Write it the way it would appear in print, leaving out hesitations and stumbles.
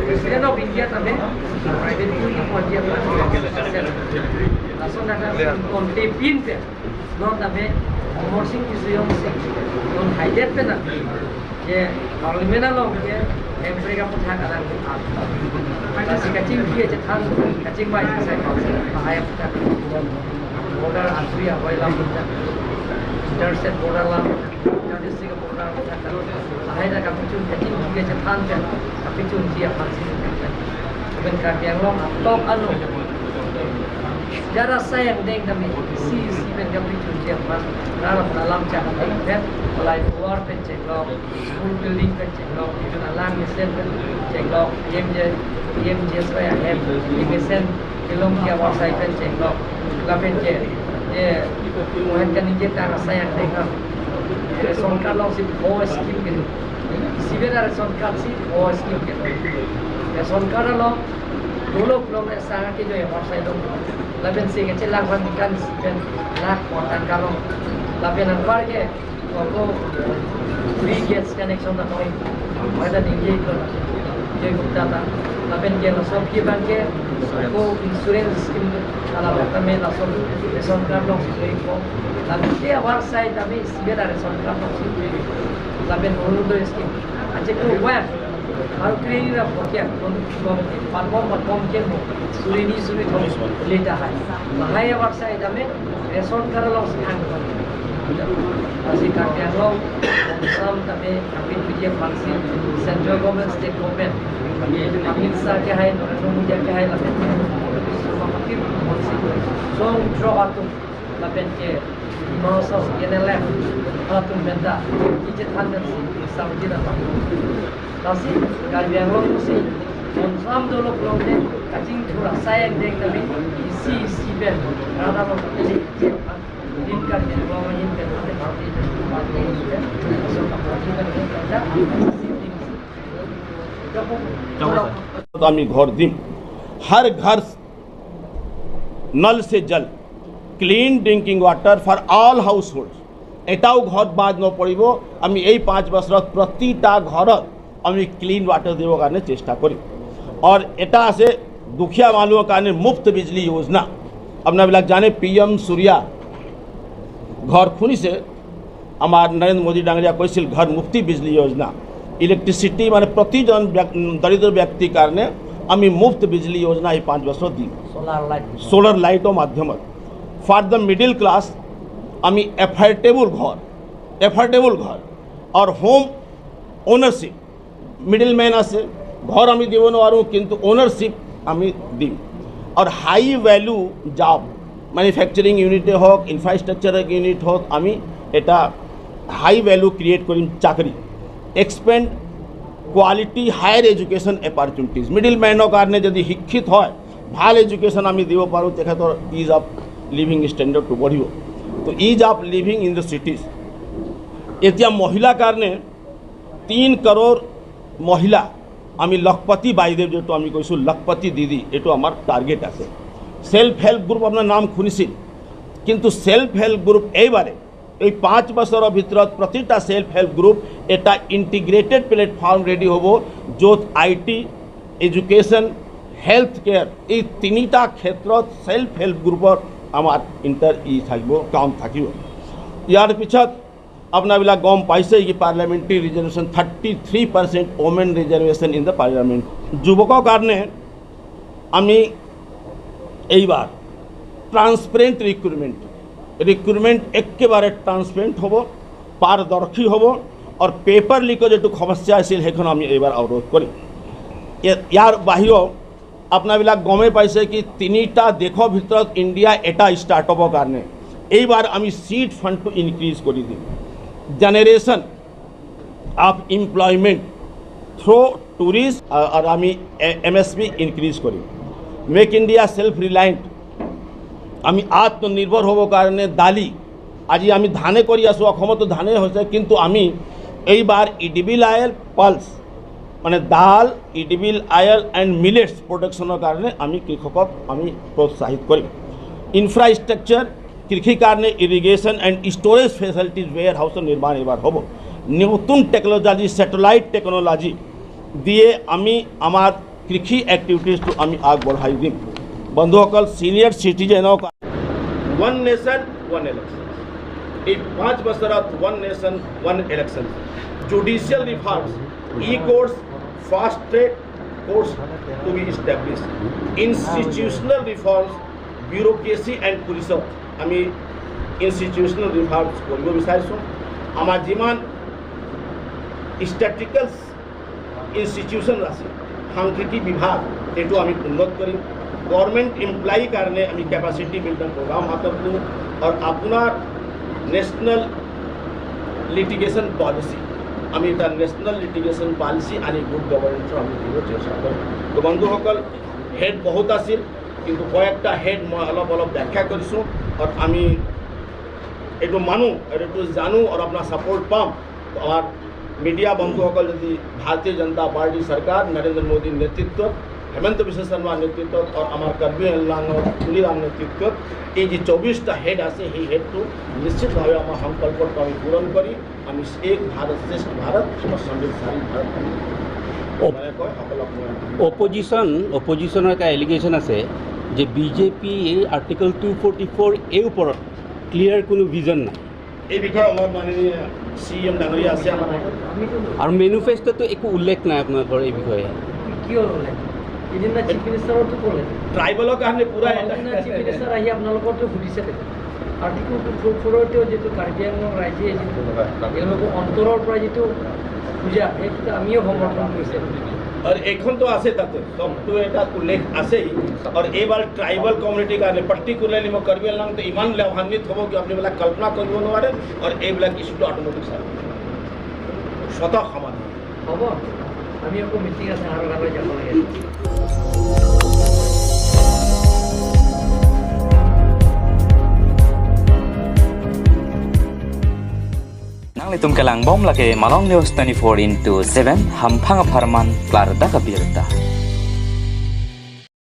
President of India তাতে private pin non তাতে অমৰ সিং কিছু non হাইডেট পে না যে parliament long ke Amerika pun hak ada kasi kacing dia je than kacing bai sai bahaya putar border Austria hoy lam interstate border lam interdistrict border bahaya da kapichun kacing dia je than pe kapichun dia phansi ben kami yang long top anu Jara sayang deng kami si si ben kapichun dia phan naram dalam cak deng lai war pen chek lok school building pen chek lok even alang mission pen chek lok PM J S Y hem mission kilom kia war sai pen chek lok la pen che ye mohan kan nije tar sayang deng ha ration card lok si ho scheme ke si ben ration card si ho scheme ke ration card lok dolok long ne sa ke jo war sai lok la pen si ke che lang ban kan si pen lak potan kalong la pen an par ke free gas connection na kami ada tinggi ko je gupta ta lapen ke sob ki bank ke ko insurance scheme ala kami la sob ration card long si ko la ke our side ami sibela ration card long si lapen Orunodoi scheme ache ko wa aru kreni ra pokya kon kon palpom ke surini suri thom leta hai lahai our side ami ration card long si ang Kasi Karbi Anglong, Sam kami kami punya fungsi central government, state government. Amit Shah ke hai, Narendra Modi ke hai, lapen ke so withdraw atum lapen ke Himachal NLF atum benda kije than si samji na kasi Karbi Anglong si Sam dolok long de kaching thura sayang deng kami isi isi ben rada long ke din Karbi Anglong yin ben ate तो আমি ঘর দিম हर घर नल से जल clean drinking water for all household এটাও ঘর বাদ নপৰিব। আমি এই 5 বছৰত প্ৰতিটা ঘৰত আমি ক্লিন ৱাটাৰ দিবৰ কাৰণে চেষ্টা কৰিম। আৰু এটা আছে দুখীয়া মানুহৰ কাৰণে মুফ্ত বিজলী যোজনা। আপোনাবিলাক জানে PM Surya ঘৰ শুনিছে, আমাৰ নৰেন্দ্ৰ মোদী ডাঙৰীয়া কৈছিল ঘৰ মুক্তি বিজলী যোজনা। ইলেক্ট্ৰিচিটি মানে প্ৰতিজন দৰিদ্ৰ ব্যক্তিৰ কাৰণে আমি মুফ্ত বিজলী যোজনা এই 5 বছৰ দিম সোলাৰ লাইটৰ মাধ্যমত। ফৰ the middle class আমি এফৰ্ডেবল ঘৰ, এফৰ্ডেবল ঘৰ আৰু হোম অ'নাৰশ্বিপ, মিডল মেন আছে ঘৰ আমি দিব নোৱাৰোঁ কিন্তু অ'নাৰশ্বিপ আমি দিম। আৰু হাই ভেলু জব মেনুফেকচাৰিং ইউনিটে হওক ইনফ্ৰাষ্ট্ৰাকচাৰ ইউনিট হওক আমি এটা হাই ভেলু ক্ৰিয়েট কৰিম চাকৰি। Expand quality higher education opportunities, middle মেনৰ কাৰণে যদি শিক্ষিত হয় ভাল এডুকেশ্যন আমি দিব পাৰোঁ তেখেতৰ is of living ষ্টেণ্ডাৰ্ডটো বঢ়িব। তো ease of living in the cities. এতিয়া মহিলাৰ কাৰণে 3 কৰোৰ মহিলা আমি লখপতি বাইদেউ যিটো আমি কৈছোঁ লখপতি দিদি, এইটো আমাৰ টাৰ্গেট আছে। সেল্ফ হেল্প গ্ৰুপ আপোনাৰ নাম শুনিছিল, কিন্তু সেল্ফ হেল্প গ্ৰুপ এইবাৰে এই 5 বছৰৰ ভিতৰত প্ৰতিটা সেল্ফ হেল্প গ্ৰুপ এটা ইণ্টিগ্ৰেটেড প্লেটফৰ্ম ৰেডি হ'ব য'ত I T, education, health care এই 3টা ক্ষেত্ৰত সেল্ফ হেল্প গ্ৰুপৰ আমাৰ ইণ্টাৰ ই থাকিব, কাম থাকিব। ইয়াৰ পিছত আপোনাবিলাক গম পাইছে কি parliamentary reservation 33% women reservation in the parliament. যুৱকৰ কাৰণে আমি এইবাৰ ট্ৰান্সপেৰেণ্ট ৰিক্ৰুটমেণ্ট, ৰিক্ৰুটমেণ্ট একেবাৰে ট্ৰান্সপেৰেণ্ট হ'ব, পাৰদৰ্শী হ'ব আৰু পেপাৰ লিকৰ যিটো সমস্যা আছিল সেইখন আমি এইবাৰ অৱৰোধ কৰিম। ইয়াৰ বাহিৰেও আপোনাবিলাক গমেই পাইছে কি 3টা দেশৰ ভিতৰত ইণ্ডিয়া এটা ষ্টাৰ্টআপৰ কাৰণে এইবাৰ আমি চিড ফাণ্ডটো ইনক্ৰিজ কৰি দিম। Generation of employment through tourist আৰু আমি MSP increase কৰিম। মেক ইণ্ডিয়া চেল্ফ ৰিলায়েণ্ট, আমি আত্মনিৰ্ভৰ হ'বৰ কাৰণে দালি আজি আমি ধানে কৰি আছোঁ, অসমতো ধানেই হৈছে, কিন্তু আমি এইবাৰ ইডিবিল আয়েল, পালছ মানে দাল, ইডিবিল আয়েল এণ্ড মিলেটছ প্ৰডাকশ্যনৰ কাৰণে আমি কৃষকক আমি প্ৰোৎসাহিত কৰিম। ইনফ্ৰাষ্ট্ৰাকচাৰ, কৃষিৰ কাৰণে ইৰিগেশ্যন এণ্ড ষ্ট'ৰেজ ফেচিলিটিজ, ৱেৰ হাউচৰ নিৰ্মাণ এইবাৰ হ'ব। নতুন টেকন'লজি, ছেটেলাইট টেকন'লজি দিয়ে আমি আমাৰ কৃষি এক্টিভিটিজটো আমি আগবঢ়াই দিম। বন্ধুসকল, ছিনিয়ৰ চিটিজেনক ওৱান নেশ্যন ওৱান ইলেকশ্যন, এই 5 বছৰত one nation one election, judicial reforms, e courts, fast track courts to be establish, institutional reforms, bureaucracy and পুলিচত আমি ইনষ্টিটিউচনেল ৰিফৰ্মছ কৰিব বিচাৰিছোঁ। আমাৰ যিমান ষ্টেটিকেল ইনষ্টিটিউশ্যন আছে, সাংস্কৃতিক বিভাগ, এইটো আমি উন্নত কৰিম। গভৰ্ণমেণ্ট এমপ্লয়ীৰ কাৰণে আমি কেপাচিটি বিল্ডিং প্ৰগ্ৰাম হাতত দিওঁ। আৰু আপোনাৰ নেশ্যনেল লিটিগেশ্যন পলিচি, আমি এটা নেশ্যনেল লিটিগেশ্যন পলিচি আনি গুড গভৰ্ণেন্সৰ আমি দিব চেষ্টা কৰিম। তো বন্ধুসকল, হেড বহুত আছিল, কিন্তু কয়েকটা হেড মই অলপ অলপ ব্যাখ্যা কৰিছোঁ। আৰু আমি এইটো মানো আৰু এইটো জানো আৰু আপোনাৰ ছাপৰ্ট পাম। তো আমাৰ মিডিয়া বন্ধুসকল, যদি ভাৰতীয় জনতা পাৰ্টি চৰকাৰ, নৰেন্দ্ৰ মোদীৰ নেতৃত্বত, হেমন্ত বিশ্ব শৰ্মাৰ নেতৃত্বত আৰু আমাৰ কাৰ্বি আংলঙৰ তুলিৰাম নেতৃত্বত এই যি 24টা হেড আছে, সেই হেডটো নিশ্চিতভাৱে আমাৰ সংকল্পটো আমি পূৰণ কৰি আমি এক ভাৰত শ্ৰেষ্ঠ ভাৰত আৰু সমৃদ্ধশালী ভাৰত আমি মানে কয় সকলক মই অপজিশ্যনৰ এটা এলিগেশ্যন আছে যে বিজেপি এই আৰ্টিকল 244 এই ওপৰত ক্লিয়াৰ কোনো ভিজন নাই। এই বিষয়ে আমাৰ মাননীয় চি এম ডাঙৰীয়া আছে আমাৰ মাজত। আমিতো আৰু মেনিফেষ্ট'টো একো উল্লেখ নাই আপোনালোকৰ এই বিষয়ে। কিয় ক'লে? সিদিনা চিফ মিনিষ্টাৰতো ক'লে। ট্ৰাইবেলৰ কাৰণে পুৰা এটা সিদিনা চিফ মিনিষ্টাৰ আহি আপোনালোকৰতো সুধিছে দেখোন। আৰ্টিকল 244তেও যিটো কাৰ্বি আংলং ৰাইজে যিটো তেওঁলোকৰ অন্তৰৰ পৰা যিটো পূজা, সেইটো আমিও সমৰ্থন কৰিছে। আৰু এইখনতো আছে, তাতে চবটো এটা উল্লেখ আছেই। আৰু এইবাৰ ট্ৰাইবেল কমিউনিটিৰ কাৰণে পাৰ্টিকুলাৰলি মই কাৰ্বি আংলংটো ইমান লাভান্বিত হ'ব কি আপুনি এইবিলাক কল্পনা কৰিব নোৱাৰে। আৰু এইবিলাক ইছ্যুটো অট'মেটিক চাব স্বতঃ সমাধান হ'ব, আমি আকৌ মিটিং আছে আৰু তালৈ যাব লাগে। Nang litum kalang bom lake Malong News 24 into 7 hampang pharman klar da kabirta.